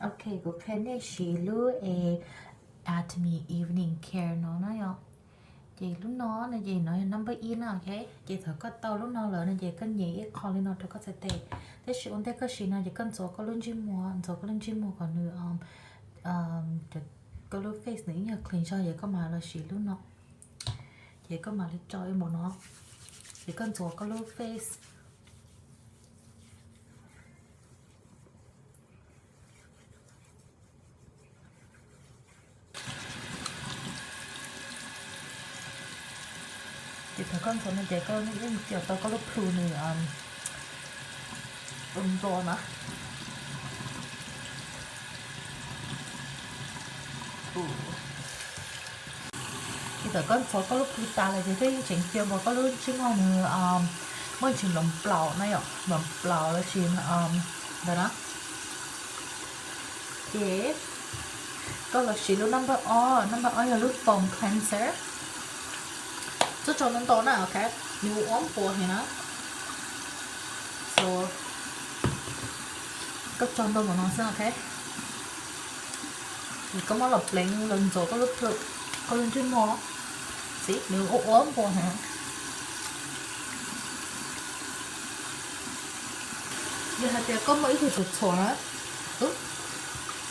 Ok, kuv qhia nej siv lub e Atomy Evening Care no na yom. Ces lub no no ces no yog number ib na, ok. Ces thaum koj tau lub no lawm no ces koj nyem ib qho li no rau koj txhais tes. Tab sis ua ntej koj siv no ces koj ntxuav koj lub ntsej muag, ntxuav koj lub ntsej muag kom nws, koj lub face nws ib nyuag clean zog ces koj mam los siv lub no. Ces koj mam li tso ib npaum no, ces koj ntxuav koj lub face. Ces thaum koj ntxuav no ces koj yeej coj tau koj lub plhu nws nplua na. Ces thaum koj ntxuav koj lub plhu tas lawm ces koj yeej tseem cia nkaus koj lub ntsej muag nws muaj ntsis nplaum nplaum na yom, nplaum nplaum los sis ntawd na. Ces koj los siv lub number ob, number ob yog lub foam cleanser. Txhob tso ntau ntau na, ok, nws ua ob npuas heev na. So koj tso ntau npaum no xwb, ok. Koj muab los pleev los ntxuav koj lub, koj lub ntsej muag, xib nws ua ua npuas heev. Yog hais tias koj muaj ib tug txhuam txhuam na,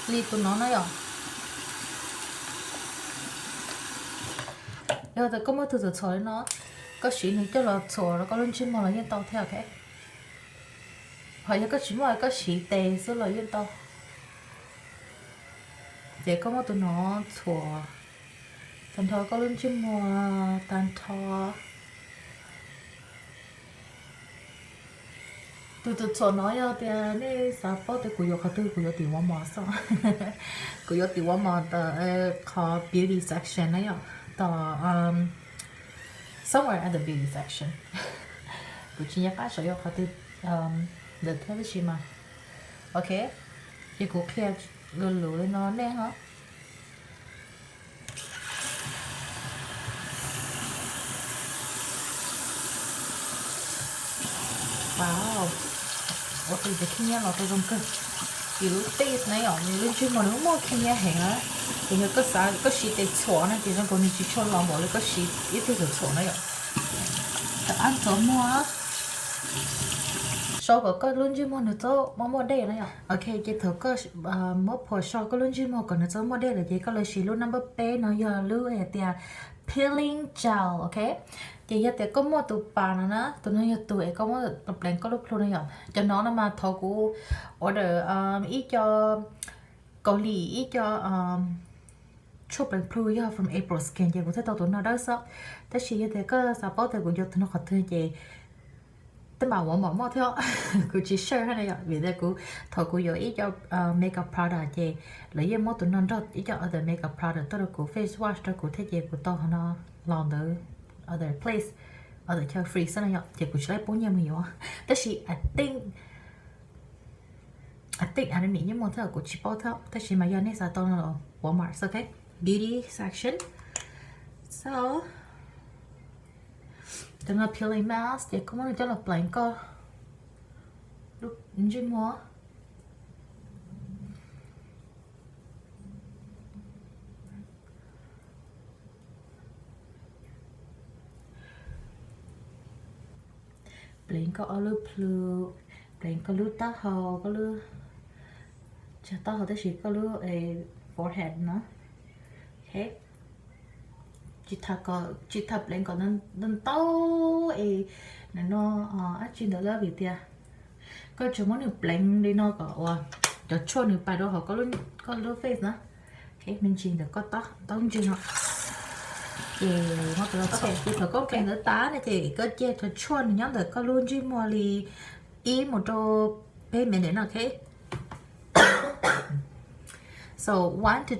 li tus no na yom. Yog tias koj muaj ib tug txhuam txhuam li no, koj siv nws coj los txhuam rau koj lub ntsej muag los yeej tau thiab, ok. Ho yog koj tsis muaj koj siv tes xwb los yeej tau. Ces koj muab tus no txhuam tag nrho koj lub ntsej muag tag nrho. Tus tus txhuam no yog tias nej xav paub tias kuv yuav qhov twg, kuv yuav tim Walmart xwb. Kuv yuav tim Walmart tom qhov beauty section na yom, tom somewhere at the beauty section. Kuv tsis nco qab xav yuav qhov twg ntawm thiab tab sis mas, ok, ces kuv qhia lus lus li no nej ho. Wow, ua tus ces khib nyiab los tau zoo kawg. Ces lub face na yom, nws lub ntsej muag nws muaj khib nyiab heev na. Ces yog koj xav koj siv tes txhuam na ces zoo nkaus nws tsis tshua los npaum li koj siv ib tug txhuam txhuam na yom. Rov qab ntxuav muag, sau kom koj lub ntsej muag nws txhob muaj muaj dej na yom. Ok, ces thaum koj muab phua sau koj lub ntsej muag kom nws txhob muaj dej lawm ces koj los siv lub number peb no yog lub hais tias peeling gel, ok. Ces yog tias koj muaj tus pas no na, tus no yog tus es koj muab pleev koj lub plhu na yom. Cov no no mas thaum kuv order ib co Kaus Lim ib co tshuaj pleev plhu yog from April Skin ces kuv thiaj tau tus no dawb xwb. Tab sis yog tias koj xav paub tias kuv yuav tus no qhov twg ces tej npam uas mom moj thiab, kuv tsis sure na yom, vim tias kuv thaum kuv yuav ib co makeup product ces lawv yeej muab tus no nrog ib co other makeup product tuaj rau kuv, face wash rau kuv thiab ces kuv tau qhov no los ntawd other place, other chaw free xwb na yom, ces kuv tsis tau poob nyiaj mus yuav. Tab sis I think, I think Atomy yeej muaj thiab, kuv tsis paub thiab, tab sis mas yog nej xav tau no los Walmart, ok. Beauty section. So, tus no peeling mask ces koj muab nws coj los pleev koj lub ntsej muag. Pleev koj ob lub plhu, pleev koj lub taub hau, koj lub, tsis yog taub hau tab sis koj lub forehead no. Ok, tsis tas pleev kom ntau ntau es nim no dab tsi ntawd lawm vim tias koj tsuas muab nws pleev li no kom uas cov tshuaj nws pais rau hauv koj lub face na. Ok, me ntsis ntawm koj taub ntswg no. Ces muab tus no txhom, ces thaum koj pleev ntawd tas na ces koj cia cov tshuaj nws nyob ntawm koj lub ntsej muag li ib mus rau peb minute no, ok. So one to,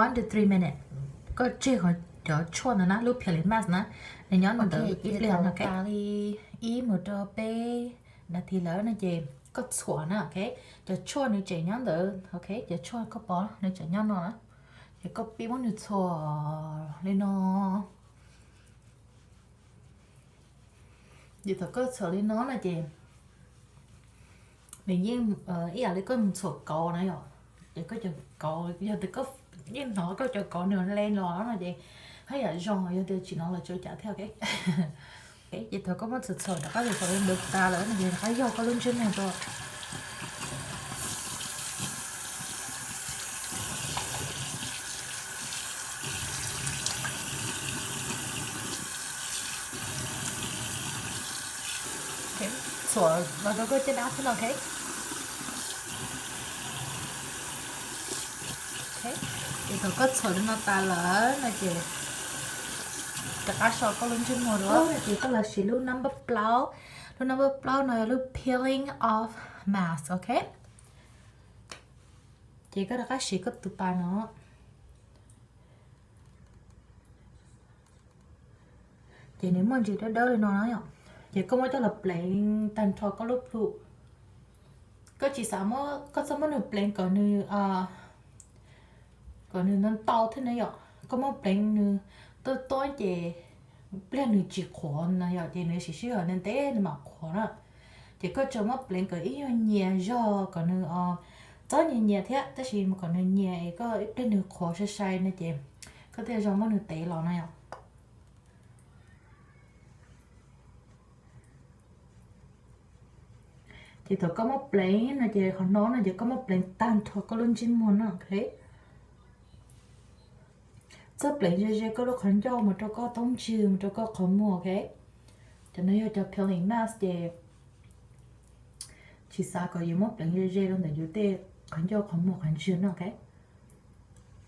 one to three minutes, koj tseg qhov cov tshuaj ntawd na, lub peeling mask na, nws nyob ntawd ib pliag no, ok. Tas li ib mus rau peb nas this lawm no ces koj txhuam na, ok. Cov tshuaj nws tseem nyob ntawd, ok, cov tshuaj koj pom nws tseem nyob no na, ces koj pib muab nws txhuam li no. Ces thaum koj txhuam li no na ces nws yeej ib yam li koj mus txhuam kauv na yom, Koj cov kauv, yog tias koj yeej hnov koj cov kauv nws hle los no ces haj yam zoo, yog tias tsis hnov los tsis ua cas thiab, ok. Ces thaum koj muab txhuam txhuam rov qab txhuam txhuam ntawd tas lawm no ces rov qab yog koj lub ntsej muag rau. Txhuam los rau koj caj dab xwb no, ok. Ces thaum koj txhuam li no tas lawm no ces rov qab so koj lub ntsej muag dua, ces koj los siv lub number plaub. Lub number plaub no yog lub peeling off mask, ok. Ces koj rov qab siv koj tus pas no. Ces nws muaj ntsis dawb dawb li no na yom. Ces koj muab coj los pleev tag nrho koj lub plhu. Koj tsis xav muab, koj txhob muab nws pleev kom nws, kom nws ntau ntau thiab na yom. Koj muab pleev nws tuab tuab ces pliag nws tsis qhuav na yom, ces nws siv sij hawm ntev ntev nws mam qhuav na. Ces koj tsuas muab pleev kom ib nyuag nyias zog kom nws txhob nyias nyias thiab, tab sis kom nws nyias es koj ib pliag nws qhuav sai sai no ces koj thiaj zoo muab nws tev los na yom. Ces thaum koj muab pleev no ces qhov no no ces koj muab pleev tag nrho koj lub ntsej muag no, ok. Txhob pleev ze ze koj lub qhov ncauj mus rau koj taub ntswg mus rau koj qhov muag, ok. Cov no yog cov peeling mask ces tsis xav kom yus muab pleev ze ze rau ntawm yus tej qhov ncauj qhov muag qhov ntswg no, ok.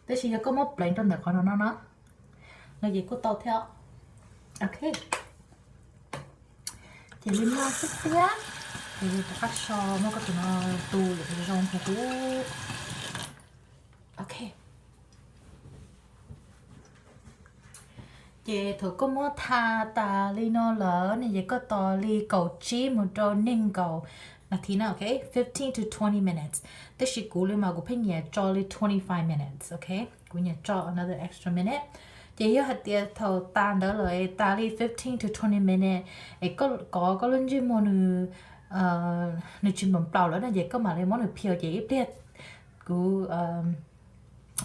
Tab sis yog koj muab pleev rau ntawm qhov no no na, no ces kuj tau thiab. Ok. Ces li no xwb thiab. Ces rov qab so muab koj tus no tu zoo huv huv. Ok. Ces thaum koj muab tha tas li no lawm no ces koj tos li kaum tsib mus rau nees nkaum nas this na, ok, fifteen to twenty minutes. Tab sis kuv li mas kuv pheej nyiam tso li twenty five minutes, ok. Kuv nyiam tso another extra minute. Ces yog hais tias thaum tas ntawd lawm tas li fifteen to twenty minutes es koj kov koj lub ntsej muag nws, nws tsis nplaum nplaum lawm no ces koj mam li muab nws phiaus ces ib pliag kuv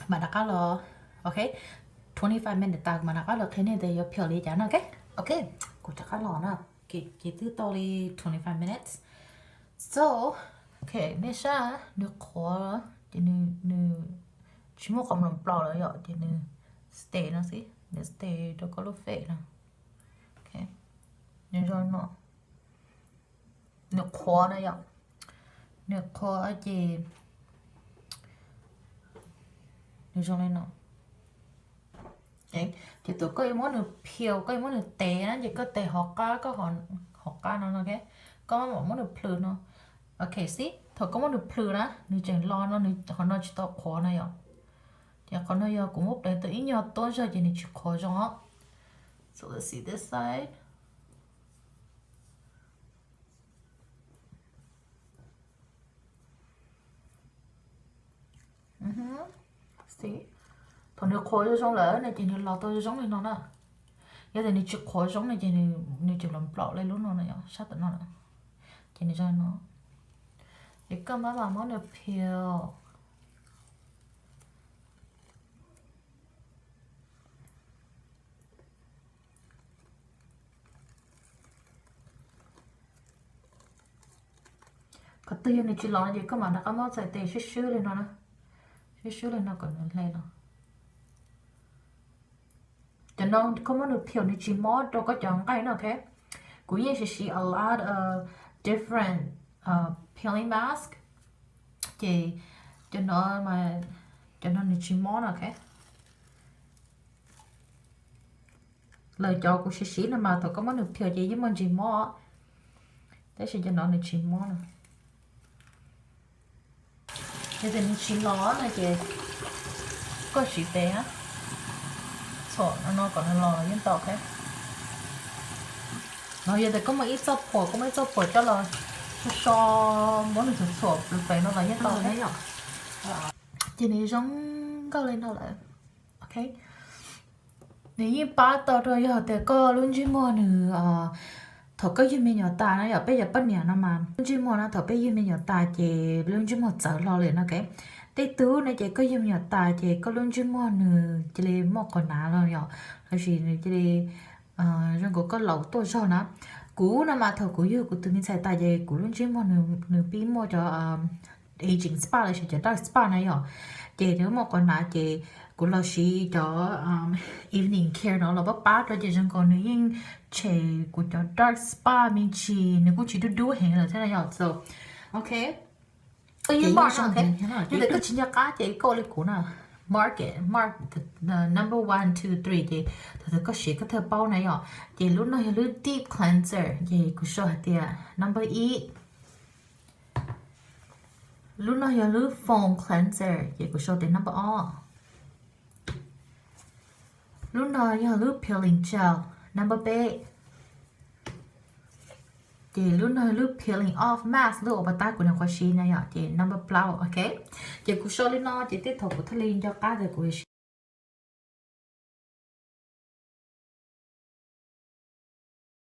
mam rov qab los, ok. Twenty five minutes tas kuv mam rov qab los qhia nej tias yuav phiaus li cas no, ok. Ok, kuv rov qab los na. Ces twb tau li twenty five minutes. So, ok, nej saib nws qhuav ces nws tsis muaj qhov nplaum nplaum lawm yom, ces nws stay no xwb, nws stay rau koj lub face no. Ok, nws zoo no, nws qhuav na yom, nws qhuav ces nws zoo li no. Ces thaum koj yuav muab nws phiaus, koj yuav muab nws tev na ces koj tev hauv qab, koj hauv qab no no, ok. Koj mam muab nws plhws no. Ok, xib, thaum koj muab nws plhws na nws tseem los no, nws qhov no tsis tau qhuav na yom. Ces qhov no yog kuv muab pleev tau ib nyuag tuab zog ces nws tsis qhuav zoo os. So let's see this side. Thaum nws qhuav zoo zoo lawm no ces nws los tau zoo li no na. Yog tias nws tsis qhuav zoo no ces nws tseem los nplaum li lub no na yom, sab tom no na. Ces nws zoo li no. Ces koj mam mam muab nws phiaus. Qhov twg yog nws tsis los no ces koj mam rov qab muab txhais tes swb swb li no na, swb swb li no kom nws hle los. Cov no koj muab nws phiaus nws tsis mob rau koj cov nqaij no, ok. Kuv yeej siv siv a lot of different peeling mask, ces cov no, cov no nws tsis mob no, ok. Lawv cov kuv siv siv no mas thaum koj muab nws phiaus ces yeej muaj ntsis mob, tab sis cov no nws tsis mob no. Yog tias nws tsis los no ces koj siv tes na, txhuam no no kom nws los los yeej tau, ok. No yog tias koj muaj ib txoj phuam, koj muaj ib txoj phuam coj los so so, muab nws txhuam txhuam pleev pleev no los yeej tau na yom. Ces nws zoo nkauj li no lawm, ok. Nws yeej pab tau rau yog tias koj lub ntsej muag nws Thaum koj yug me nyuam tas na yom, peb cov poj niam no mas lub ntsej muag no thaum peb yug me nyuam tas ces lub ntsej muag txawv hlo lawm no. Tej tug no ces koj yug me nyuam tas ces koj lub ntsej muag nws cia li muaj quas nav los yom, lossis nws cia li zoo nkaus koj laus tuaj zog na. Kuv no mas thaum kuv yug kuv tus me ntxhais tas ces kuv lub ntsej muag nws pib muaj cov aging spot lossis cov dark spot na yom, ces nws muaj quas nav ces kuv los siv cov evening care no los pab pab rau ces zoo nkaus nws yeej tshem kuv cov dark spot me ntsis, nws kuj tsis dub dub heev lawm thiab na yom. So, ok, koj tsis nco qab ces koj ua li kuv na, mark it, mark number one, two, three ces thaum koj siv koj thiaj paub na yom. Ces lub no yog lub deep cleanser ces kuv sau hais tias number ib. Lub no yog lub foam cleanser ces kuv sau tias number ob. Lub no yog lub peeling gel number peb. Ces lub no yog lub peeling off mask, lub uas pas tab kuv nyuam qhuav siv na yom, ces number plaub, ok. Ces kuv sau li no ces tej thaum kuv thiaj li nco qab tias kuv yuav